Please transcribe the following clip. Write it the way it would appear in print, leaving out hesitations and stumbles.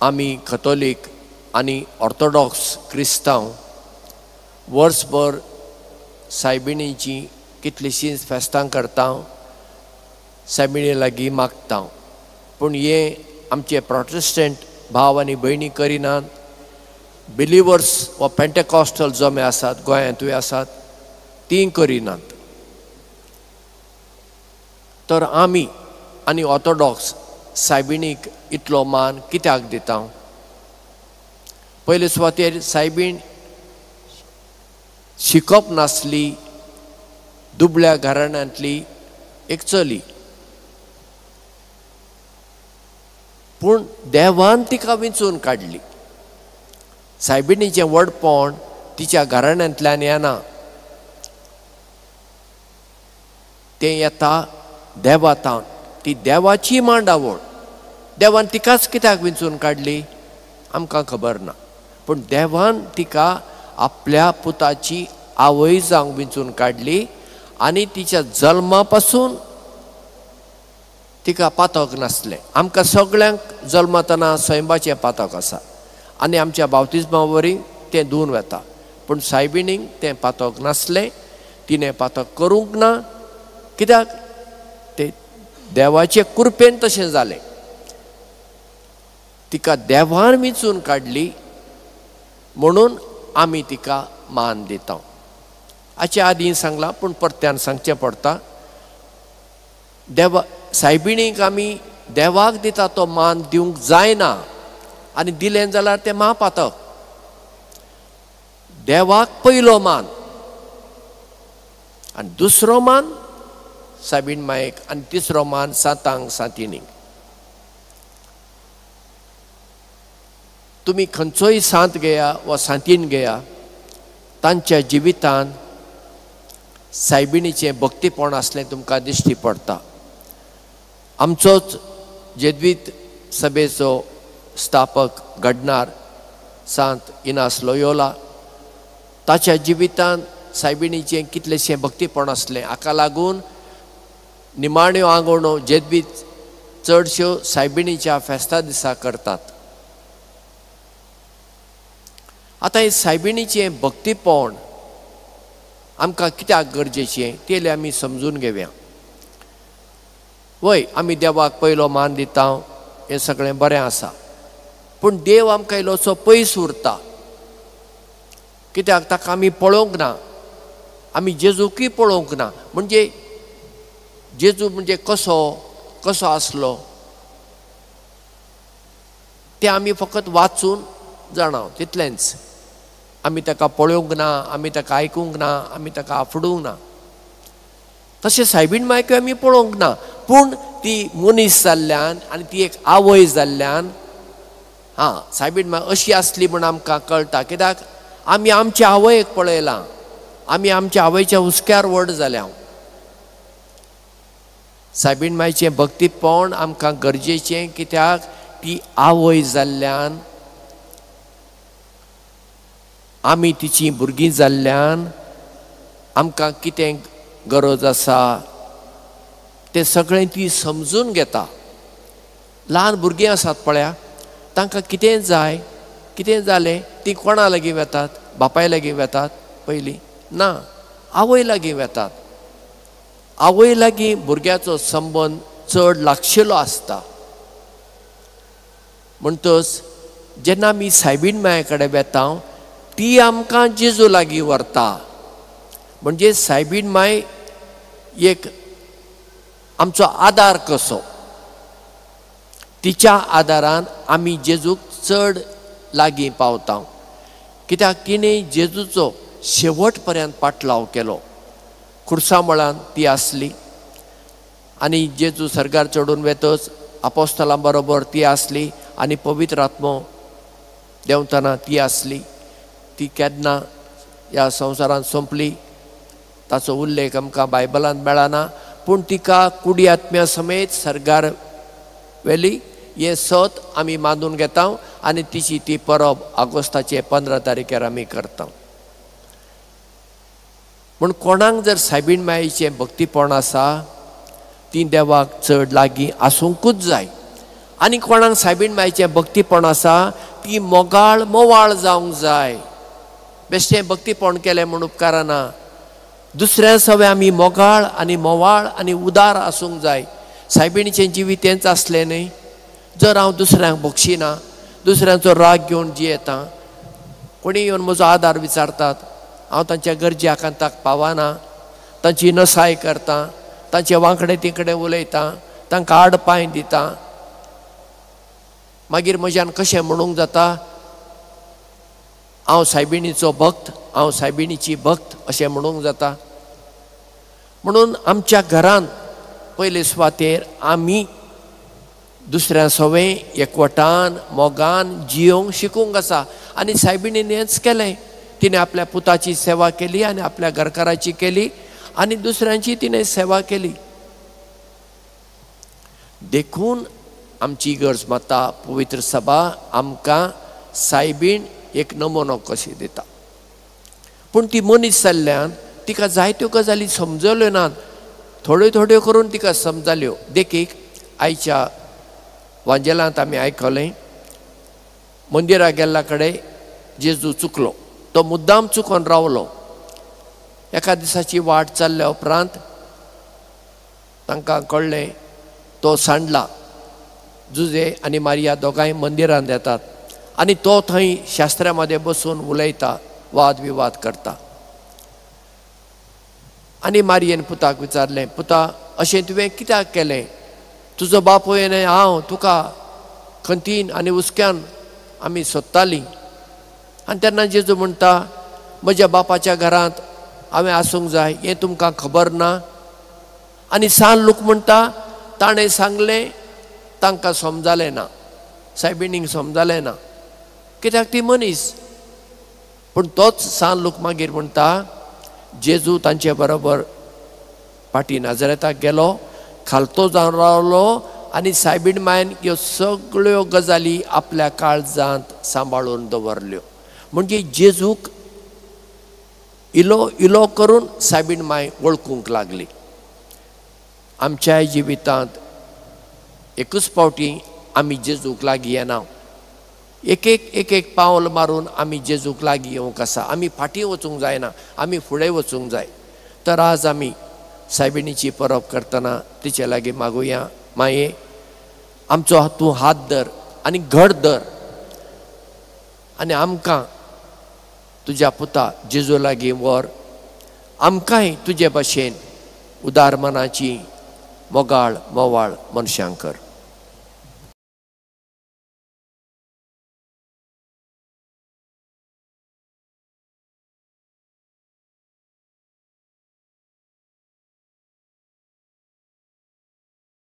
आमी कथोलीक आनी ऑर्थोडॉक्स क्रिस्तांव वर्सभर सायबिणीची कितलींशींच फेस्तां करता, सायबिणी लागीं मागता. पूण हें आमचे प्रोटेस्टंट भाव आनी भयणी करिनात. बिलिवर्स वा पेंटेकॉस्टल जमे आसात गोंयांतूय आसात, तीं करिनात. तर आमी आनी ऑर्थोडॉक्स सायबिणीक इतलो मान कित्याक दिता? पयले सुवातेर सायबीण शिकप नासली, दुबळ्या घराण्यांतली एक चली, पूण देवान तिका विंचून काडली. सायबिणीचें व्हडपण तिच्या घराण्यांतल्यान येना, तें येता देवा तावन. ती देवाची मांडावळ. देवान तिकाच कित्याक विंचून काडली आमकां खबर ना, पूण देवान तिका आपल्या पुताची आवय जावंक विंचून काडली आनी तिच्या जल्मा पासून तिका पातक नासलें. आमकां सगळ्यांक जल्मतना सैमाचें पातक आसा आनी आमच्या बावतिज्मा वरी तें धुवन वता, पूण सायबिणीक तें पातक नासलें. तिणें पातक करूंक ना, कित्याक ते देवाचे कृपेन तशें जालें. तिका देवान विंचून काडली म्हणून आमी तिका मान दिता. हाचे आदीं सांगलां पूण परत्यान सांगचें पडटा, देवा सायबिणीक आमी देवाक दिता तो मान दिवंक जायना आनी दिलें जाल्यार तें म्हापातक. देवाक पयलो मान आनी दुसरो मान सायबीण मायेक आनी तिसरो मान सांतांक सांतिणीक. तुमी खंयचोय सांत घेया वा सांतीण घेया, तांच्या जिवितान सायबिणीचें भक्तीपण आसलें तुमकां दिश्टी पडटा. आमचोच जेद्वीत सभेचो स्थापक घडणार सांत इनास लोयोला, ताच्या जिवितान सायबिणीचें कितलेशें भक्तीपण आसलें. हाका लागून निमाण्यो आंगवणो जेद्वीत चडश्यो सायबिणीच्या फेस्ता दिसा करतात. आतां हें सायबिणीचें भक्तीपण आमकां कित्याक गरजेचें तें आमी समजून घेवया. वय, आमी देवाक पयलो मान दिता, हें सगळें बरें आसा, पूण देव आमकां इल्लोसो पयस उरता, कित्याक ताका आमी पळोवंक ना, आमी जेजूकय पळोवंक ना. म्हणजे जेजू म्हणजे कसो कसो आसलो तें आमी फकत वाचून जाणा, तितलेंच. आमी ताका पळोवंक ना, आमी ताका आयकूंक ना, आमी ताका आफडूंक ना. तशें सायबीण मायकूय आमी पळोवंक ना, पूण ती मनीस जाल्ल्यान आनी ती एक आवय जाल्ल्यान हां सायबीण माय अशी आसली म्हूण आमकां कळटा. कित्याक आमी आमच्या आवयक पळयलां, आमी आमच्या आवयच्या हुस्क्यार व्हड जाल्या. सायबीण मायचें भक्तीपण आमकां गरजेचें, कित्याक ती आवय जाल्ल्यान, आमी तिची भुरगीं जाल्ल्यान आमकां कितें गरज आसा तें सगळें ती समजून घेता. ल्हान भुरगीं आसात पळया, तांकां कितें जाय, कितें जालें तीं कोणा लागीं वेतात? बापाय लागीं वेतात पयलीं ना, आवय लागीं वेतात. आवय लागीं भुरग्याचो संबंद चड लागशिल्लो आसता. म्हणटच जेन्ना आमी सायबीण माये कडेन वेता ती आमकां जेजू लागीं व्हरता. म्हणजे सायबीण माय एक आमचो आदार कसो, तिच्या आदारान आमी जेजूक चड लागीं पावता. कित्याक तिणें जेजूचो शेवट पर्यंत पाटलाव केलो. खुर्सा मळान ती आसली आनी जेजू सर्गार चडून वेतच आपोस्तलां बरोबर ती आसली आनी पवित्र आत्मो देंवतना ती आसली. ती केन्ना ह्या संवसारांत सोंपली ताचो उल्लेख आमकां बायबलांत मेळना, पूण तिका कुडी आत्म्या समेत सर्गार व्हेली हें सत आमी मानून घेता आनी तिची ती परब ऑगस्टाचे 15 तारखेर आमी करता. म्हूण कोणाक जर सायबीण मायेचें भक्तीपण आसा ती देवाक चड लागीं आसूंकूच जाय. आनी कोणाक सायबीण मायचें भक्तीपण आसा ती मोगाळ मोवाळ जावंक जाय. बेश्टें भक्तीपण केलें म्हूण उपकारना. दुसऱ्या सवे आमी मोगाळ आनी मोवाळ आनी उदार आसूंक जाय. सायबिणीचें जिवीत तेंच आसलें न्ही. जर हांव दुसऱ्यांक बक्षिना, दुसऱ्यांचो राग घेवन जियेता, कोणी येवन म्हजो आदार विचारतात, हांव तांच्या गरजे आकांताक पावना, तांची नसाय करता, तांचे वांकडे तिकडे उलयता, तांकां आड पांय दिता, मागीर म्हज्यान कशें म्हणूंक जाता हांव सायबिणीचो भक्त, हांव सायबिणीची भक्त अशें म्हणूंक जाता? म्हणून आमच्या घरांत पयले सुवातेर आमी दुसऱ्या सवें एकवटान मोगान जियोंक शिकूंक आसा. आनी सायबिणीन हेंच केलें. तिणें आपल्या पुताची सेवा केली आनी आपल्या घरकाराची केली आनी दुसऱ्यांची तिणें सेवा केली. देखून आमची इगर्ज माता पवित्र सभा आमकां सायबीण एक नमुनो कशी दिता. पूण ती मनीस जाल्ल्यान तिका जायत्यो गजाली समजल्यो नात, थोड्यो थोड्यो करून तिका समजाल्यो. देखीक आयच्या वांजेलांत आमी आयकलें, मंदिरा गेल्ल्या कडेन जेजू चुकलो, तो मुद्दाम चुकोन रावलो. एका दिसाची वाट चल्ल्या उपरांत तांकां कळ्ळें तो सांडला. जुजे आनी मारिया दोगांय मंदिरांत येतात आनी तो थंय शास्त्रा मदें बसून उलयता, वाद विवाद करता. आनी मारियेन पुताक विचारलें, पुता अशें तुवें कित्याक केलें? तुजो बापूय आनी हांव तुका खंतीन आनी हुस्क्यान आमी सोदतालीं. आनी तेन्ना जेजू म्हणटा, म्हज्या बापाच्या घरांत हांवें आसूंक जाय हें तुमकां खबर ना. आनी सान लूक म्हणटा, ताणें सांगलें तांकां समजालें ना, सायबिणींक समजालें ना, कित्याक ती मनीस. पूण तोच सान लूक मागीर म्हणटा, जेजू तांचे बरोबर फाटीं नाजरेताक गेलो, खालतो जावन रावलो आनी सायबीण मायन ह्यो सगळ्यो गजाली आपल्या काळजांत सांबाळून दवरल्यो. म्हणजे जेजूक इलो इलो करून सायबीण माय वळखूंक लागली. आमच्याय जिवितांत एकूच फावटी आमी जेजूक लागीं येना, एक एक एक एक पावल मारून आमी जेजूक लागीं येवंक आसा. आमी फाटीं वचूंक जायना, आमी फुडें वचूंक जाय. तर आज आमी सायबिणीची परब करतना तिचे लागीं मागुया, माये आमचो तूं हात धर आनी घट धर आनी आमकां तुज्या पुता जेजू लागीं व्हर, आमकांय तुजे भशेन उदार मनाची मोगाळ मोवाळ मनशां कर.